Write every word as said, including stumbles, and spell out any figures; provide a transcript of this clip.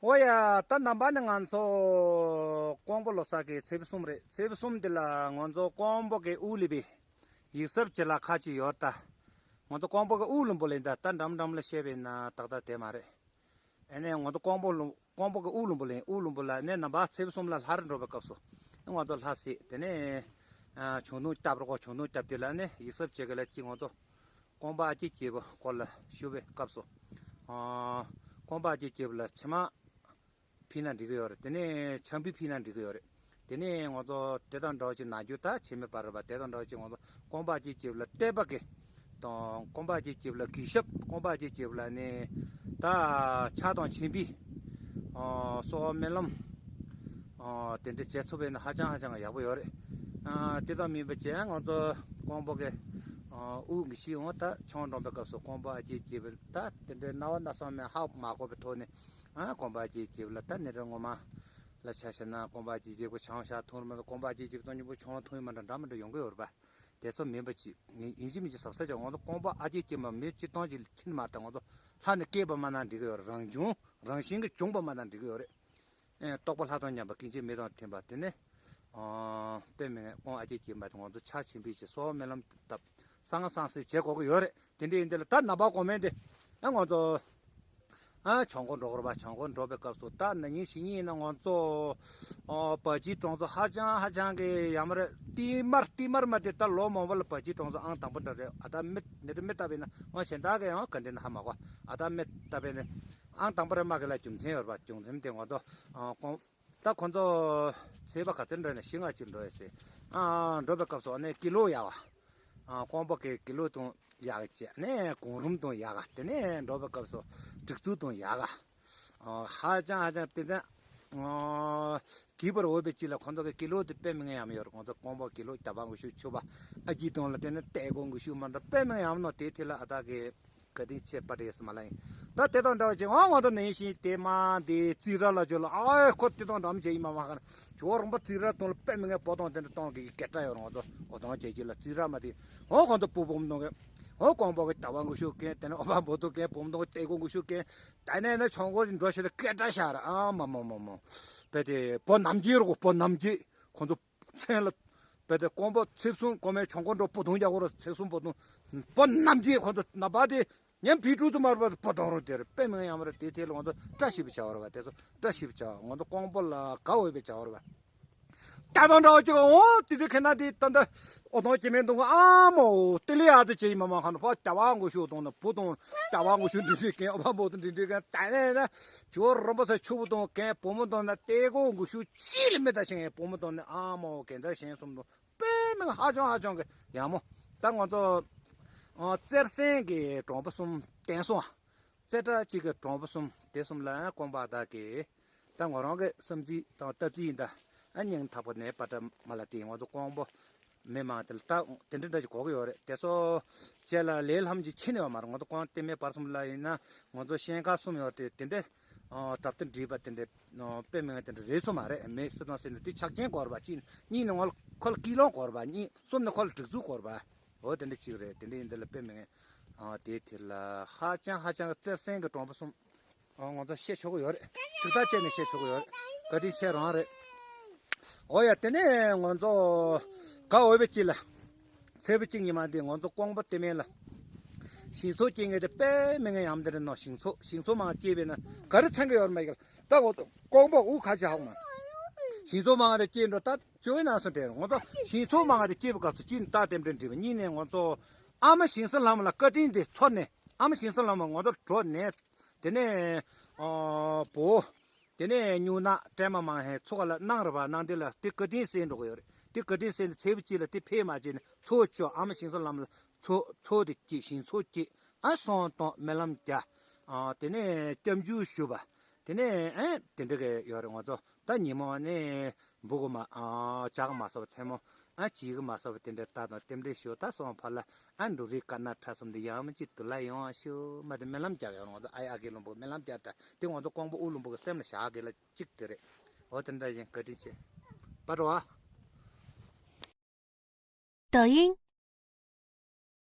ཨོ་ཡ། ད་ནམ་པ་ནི་ང་ཚོ་ཀོང་པོ་ལོ་གསར་གི་ཚེས་པ་གསུམ་རེད། ཚེས་པ་གསུམ་འདི་ལ་ང་ཚོ་ཀོང་པོ་གི་དབུ་ལི་པའི་ཡིག་ཚབ་ཅིག་ལ་ཁ་ཅིག་ཡོད་ད། ང་ཚོ་ཀོང་པོ་གི་དབུ་ལུང་པོ་ལ་ཡིན་ད། ད་འགྲམ་འགྲམ་ལ་བཤད་པས་ན་ཏག་ཏག་དེ་མ་རེད། ཨ་ནས་ང་ཚོ་ཀོང་པོ་ལུང་ཀོང་པོ་གི་དབུ་ལུང་པོ་ལ་ཡིན། དབུ་ལུང་པོ་ལ་ནས་ནམ་པ་ཚེས་པ་གསུམ་ལ་ལྷ་རུ་འགྲོ་བའི་སྐབས་སུ་ང་ཚོ་ལྷ་གསོལ། དེ་ནས་ཆུང་དུང་བཏབ་རོགས། ཆུང་དུང་བཏབ་དེ་ལ་ནས་ཡིག་ཚབ་བྱེད་གི་ལ་ཅིག་ང་ཚོ་ཀོང་པོ་ཨ་ཅེ་སྐྱེས་བུ་སྐོར་ལ་ཞུ་བའི་སྐབས་སུ། ཨ། ཀོང་པོ་ཨ་ཅེ་སྐྱེས་བུ་ལ་ཕྱེ་མར་ཕུལ་ན་འགྲིག་གི་ཡོད་རེད། དེ་ནས་ཆང་ཕུད་ཕུལ་ན་འགྲིག་གི་ཡོད་རེད། དེ་ནས་ང་ཚོ་དེ་དང་འདྲ་བ་ཅིག་ནང་རྒྱུ་ད་བྱེད་མེད་པ་རེད་པ། དེ་དང་འདྲ་བ་ཅིག་ང་ཚོ་ཀོང་པོ་ཨ་ཅེ་སྐྱེས་བུ་ལ་བསྟོད་པ་གི་དང་། ཀོང་པོ་ཨ་ཅེ་སྐྱེས་བུ་ལ་གུས་ཞབས། ཀོང་པོ་ཨ་ཅེ་སྐྱེས་བུ་ལ་ནི་ད་ཕྱག་དང་མཆོད་འབུལ། ཨ། གསོལ་བ་སྨོན་ལམ། ཨ། དེ་འདྲ་བྱེད་ཐུབ་པས་ན་ཧ་ཅང་ཧ་ཅང་ཡག་པོ་ཡོད་རེད། ཨ། དེ་ཙམ་མིན་པ་བྱས་ང་ཚོ་ཀོང་པོ་གི་ཨ་དབུ་གི་ཤི་འོང་ད་ཆང་འགྲོ་བའི་སྐབས་སུ་ཀོང་པོ་ཨ་ཅེ་སྐྱེས་བུ་ད་དེ་འདྲའི་སྣང་བ་སྣ་ཚོགས་མེད་ཧ་མ་གོ་བའི་ཐོག་ནས། ཨ། ཀོང་པོ་ཨ་ཅེ་སྐྱེས་བུ་ལ་ད་ནི་རེ་ངོ་མ་ལ་ཆ་བཞག་ན་ཀོང་པོ་ཨ་ཅེ་སྐྱེས་བུ་ཆང་ཞག་འཐུང་རུ་མ་གཏོགས། ཀོང་པོ་ཨ་ཅེ་སྐྱེས་བུ་སྟོང་ཉིན་པོ་ཆང་འཐུང་ཡི་མ་འདྲ་འདྲ་མི་འདྲ་ཡོང་གི་ཡོད་རེད་པ། དེ་ཚོ་མིན་པ་ཅིག་ཡིན་གཅིག་མིན་གཅིག་གཟབ་གཟབ་བྱ། ང་ཚོ་ཀོང་པོ་ཨ་ཅེ་སྐྱེས་མ་མི་སྤྱིར་བཏང་ཅིག་ཁྱིམ་མ་དང་ང་ཚོ་ལྷ་ནས་སྐྱེས་པ་མ་ན་འགྲིག་གི་ཡོད་རེད། རང་བྱུང་རང་བཞིན་གྱི་བྱུང་བ་མ་ན་འགྲིག་གི་ཡོད་རེད། ཨེ། རྟོགས་པ་ལྷ་དང་མཉམ་པ་ཀུན་གྱི་མི་དང་མཐུན་པ། དེ་ནས་ཨ་དཔེ་མི་སྲིད་ཀོང་ཨ་ཅེ་སྐྱེས་མ་དང་ང་ཚོ་ཕྱག་ཆེན་པོས་ཅིག་གསོལ་བ་སྨོན་ལམ་བཏབ། གསང་སྔགས་གསང་སྲིད་བྱེད་དགོས་ཀྱི་ཡོད་རེད། དེ་འདྲ་ཡིན་དེ་ལ་ད་ནམ་པ་གོང་མའི་འདི་ཨ་ང་ཚོ་ཨ་ཆོས་འཁོར་འགྲོ་དགོས་རེད་པ། ཆོས་འཁོར་འགྲོ་བའི་སྐབས་སུ་ད་ན་ནིང་གཞེས་ནིང་ཡིན་ན་ང་ཚོ་ཨ་བ་ཕྱིའི་གྲོང་ཚོ་ཧ་ཅང་ཧ་ཅང་གི་ཡ་མ་རེད། ཏི་མར་ཏི་མར་མ་དེ་ད་ལོ་མང་པོ་ལ་བ་ཕྱིའི་གྲོང་ཚོ་ཨང་དང་པོ་འདྲ་རེད། ཨ་ད་མི་འདི་འདྲ་མི་ལྟ་བས་ན་ང་གཞན་དག་གི་ཡང་ག་འདྲ་ན་ཧ་མ་གོ། ཨ་ད་མི་ལྟ་བས་ན་ཨང་དང་པོ་རེད་མ་གི་ལ་རྒྱུ་མཚན་ཡོད་རེད་པ། རྒྱུ་མཚན་དེ་ང་ཚོ་ཨ་ཀོང་ད་ཁོང་ཚོ་ཚེས་པ་ག་ཚོད་འགྲོ་ཡིན་ན་བཞི་ལྔ་ཅིག་འགྲོ་ཡོད་ཟེར། ཨ་འགྲོ་བའི་སྐབས་སུ་ཨ་ནི་ཀི་ལོ་ཡག་པ། ཨ་ཀོང་པོ་གི་ཀི་ལོ་དང་ཡག་ག་བྱས་ནས་གོང་རིམ་དང་ཡག་ག། དེ་ནས་འགྲོ་བའི་སྐབས་སུ་སྒྲིག་འཛུགས་དང་ཡག་ག། ཨ་ཧ་ཅང་ཧ་ཅང་དེ་ནས་ཨ་གུས་པར་འོས་པའི་ཅིག་ལ་ཁོང་ཚོ་གི་ཀི་ལོ་དེ་དཔེ་མི་སྲིད་ཡམ་ཡོད་རེད། ཁོང་ཚོ་ཀོང་པོ་ཀི་ལོ་རྒྱབ་པ་འགུལ་ཤུགས་ཆུ་བ་ཨ་སྐྱིད་དང་ལ་དེ་ནས་ཏེ་གོ་འགུལ་ཤུགས་མ་འདྲ་དཔེ་མི་སྲིད་ཡམ་ནོ། དེ་དེ་ལ་ཨ་ད་གི་བཀའ་དྲིན་ཆེ་པ་རེད་ཟེར་མ་ལ་ཡིན། ད་དེ་དང་འདྲ་བ་ཅིག་ཨ་ང་ཚོ་ནང་བཞིན་དེ་མ་དེ་རྩི་ར་ལ་འཇོག་ལ། ཨ་ཁོ་དེ་དང་འདྲ་མ་བྱས་ཡིན་མ་མ་ག་ན་ཇོ་རོང་པ་རྩི་ར་དང་ལ་དཔེ་མི་སྲིད་བོ་དང་དེ་འདྲ་གཏོང་གི་སྐད་གྲགས་ཡོད་རུང་ང་ཚོ་འོ་དང་བྱས་ཀྱི་ལ་རྩི་ར་མ་དེ་ཨོ་ཁོང་ཚོ་སྤུ་བུམ་དང་གི་ཨོ་ཀོང་པོ་གི་ད་བ་འགུལ་ཤུགས་ཀན། དེ་ནས་ཨོ་བ་འབོ་དུ་ཀན། བུམ་དང་གི་ཏེ་གོ་འགུལ་ཤུགས་ཀན། ད་ནས་ན་ཆོང་གོ་རིན་འགྲོ་ཤེས་ལ་སྐད་གྲགས་ཤར་ཨ་མ་མ་མ་མ། བེ་དེ་བོ་ནམ་རྒྱས་རོ་བོ་ནམ་རྒྱས་ཁོང་ཚོ། མཚན་ལ། བེ་དེ་ཀོང་པོ་ཚེས་གསུམ་གོང་མའི་ཆོང་ཀོ་འགྲོ་བུ་དུང་རྒྱ་གོ་ར་ཚེས་གསུམ་བུ་དུང་། བོ་ནམ་རྒྱས་ཁོང་ཚོ་ནམ་པ་དེ་ཉན་ཕི་ཀྲུ་ཚོ་མར་བ་བུ་དུང་རོ་དེར་དཔེ་མི་སྲིད་ཡམ་ར་དེ་དེ་ལ་ང་ཚོ་བཀྲ་ཤིས་པའི་བྱ་བ་ར་བ། དེ་ཚོ་བཀྲ་ཤིས་པའི་བྱ་བ། ང་ཚོ་ཀོང་པོ་ལ་དགའ་འོས་པའི་བྱ་བ་ར་བ། ད་དང་འདྲ་བ་ཅིག་ཨོ་དེ་དུས་ཁེ་ན་དེ་ད་འདྲ་ཨོ་དང་ཀྱེ་མེན་དུང་ཨ་མོ་ཏི་ལི་ཨ་དེ་ཅེ་ཡི་མ་མ་ཁ་ན་བ་ད་བ་ངོ་ཤུ་དུང་ན་བུ་དུང་ད་བ་ངོ་ཤུ་འདི་འདྲི་ཀན་ཨོ་བ་མོ་དུ་འདི་འདྲི་ཀན་ད་ནས་ན། ཇོ་རོང་པ་ས་ཆུ་བོ་དང་གན་བུ་མོ་དང་ན་ཏེ་གོ་འགུ་ཤུ་ཅི་ལ་མི་ད་ཤེས་བུ་མོ་དང་ན་ཨ་མོ་གན་ད་ཤེས་གསུམ་དང་དཔེ་མིང་ཧ་ཅང་ཧ་ཅང་གི་ཡ་མོ། ད་ང་ཚོ་ཨ་རྩེར་སེང་གི་གྲོང་པ་གསུམ་བསྟན་སོང་ཨ། རྩེ་གྲགས་གཅིག་གི་གྲོང་པ་གསུམ་དེ་གསུམ་ལ་ཀོང་པ་དག་གི་ད་ང་རང་གི་བསམ་ཚུལ་དང་ལྟ་ཚུལ་ཡིན་ད། ཨ་སྙིང་ཐག་པ་ནས་པ་ཏྲ་མ་ལ་དེ་ང་ཚོ་ཀོང་པོ་མི་མང་དེ་ལ་ད་དེ་འདྲ་འདྲ་ཞིག་གོ་གི་ཡོད་རེད། དེ་ཚོ་བཅས་ལ་ལས་ལྷམ་གྱི་ཁྱི་ནས་བ་མ་རེད། ང་ཚོ་ཀོང་བསྟན་མའི་བར་གསུམ་ལ་ཡིན་ན་ང་ཚོ་ཤན་ཁ་གསུམ་ཡོད་དེ་དེ་འདྲ་གྲབས་ཏེ་འདྲིས་པ་དེ་འདྲ་དཔེ་མེད་དེ་འདྲ་རེད་སོང་མ་རེད། མེད་སྲིད་དང་སྲིད་ནས་དེ་ཆགས་རྐྱེན་དགོས་རེད་པ། གཅིག་གཉིས་ནས་ང་ལ་ཁོ་ལ་ཀི་ལོང་དགོས་རེད་པ། གཉིས་གསུམ་ནས་ཁོ་ལ་སྒྲིག་འཛུགས་དགོས་རེད་པ། འོ་དེ་འདྲ་གཅིག་རེད། དེ་འདྲ་ཡིན་དེ་ལ་དཔེ་མེད་དེ་དེ་ལ་ཧ་ཅང་ཧ་ཅང་གི་རྩེར་སེང་གི་གྲོང་པ་གསུམ། ཨ་ང་ཚོ་བཤད་ཆོག་གི་ཡོད་རེད། ཚིག་ཐག་བཅད་ནས་བཤད་ཆོག་གི་ཡོད་རེད། བཀའ་དྲིན་ཆེ་རང་རེད། འོ་ཡ་དེ་ནས་ང་ཚོ་དགའ་འོས་པའི་དཀྱིལ་ལ། ཚེས་པ་གཅིག་ཉི་མ་འདི་ང་ཚོ་ཀོང་པོ་བསྟན་མའི་ལ། ཞིང་ཚོགས་སྐྱེལ་མཁན་དེ་དཔེ་མི་སྲིད་ཡམ་དེ་རེད་ནོ། ཞིང་ཚོགས་ཞིང་ཚོགས་མང་སྐྱེས་པས་ན་ག་རེ་མཚོན་གི་ཡོད་རེད་མ་ཡིན་གི་ལ། ད་ང་ཚོ་ཀོང་པོ་དབུ་ཁ་ཆག་མ། ཞིང་ཚོགས་མང་དེ་སྐྱེས་འགྲོ་ད་བཅོ་ཡི་ནང་སོང་དྲན་ང་ཚོ་ཞིང་ཚོགས་མང་དེ་སྐྱེས་པའི་སྐབས་སུ་གཅིག་ནི་ད་རྟེན་འབྲེལ་འགྲིག་པ། གཉིས་ནས་ང་ཚོ་ཨ་མ་ཞིང་ས་ལྷ་མོ་ལ་བཀའ་དྲིན་དེ་ཚོར་ནས་ཨ་མ་ཞིང་ས་ལྷ་མོ་ང་ཚོར་འགྲོ་ནས། དེ་ནས་ཨ་བོ། དེ་ནས་སྨྱུག་ནག་སྲན་མ་མང་ཧན་ཚོ་ག་ལ་གནང་རེད་པ། གནང་དེ་ལ་དེ་བཀའ་དྲིན་གསན་འགྲོ་གི་ཡོད་རེད། དེ་བཀའ་དྲིན་གསན་དེ་ཚེས་པ་གཅིག་ལ་དེ་ཕེབས་མ་བྱས་ནས་ཚོགས་བཅོ་ཨ་མ་ཞིང་ས་ལྷ་མོ་ལ་ཚོགས་ཚོགས་དེ་སྐྱེས་ཞིང་ཚོགས་སྐྱེས་ཨ་སོང་གཏོང་སྨོན་ལམ་རྒྱག་ཨ་དེ་ནས་སྐྱབས་འཇུག་ཞུ་བ། དེ་ནས་ཨེ་དེ་འདྲ་གི་ཡོད་རེད། ང་ཚོ་ད་ཉིན་མོ་ནས་འབུ་གི་མ་ཨ་ཇག་མ་ཟ་བ་མཚན་མོ་ཨ་བྱིས་གི་མ་ཟ་བ་དེ་འདྲ་ད་དང་རྟེན་འབྲེལ་ཞུ་ད་སོང་ཕར་ལ་ཨ་འབྲུ་རིགས་དཀར་ནག་ཁྲ་གསུམ་འདི་ཡང་མི་གཅིག་ཏུ་ལ་ཡོང་ཨ་ཤོ་མ་དེ་སྨོན་ལམ་རྒྱག་ཡོད་རེད། ང་ཚོ་ཨ་ཡ་ཨ་གི་ལུང་པོ་སྨོན་ལམ་རྒྱག་ད་དེ་ང་ཚོ་ཀོང་པོ་དབུ་ལུང་པོ་གི་སེམས་ལ་བཞག་གི་ལ་གཅིག་དེ་རེད། འོ་དེ་འདྲ་ཡིན། བཀའ་དྲིན་ཆེ། པ་འགྲོ་ཨ།抖音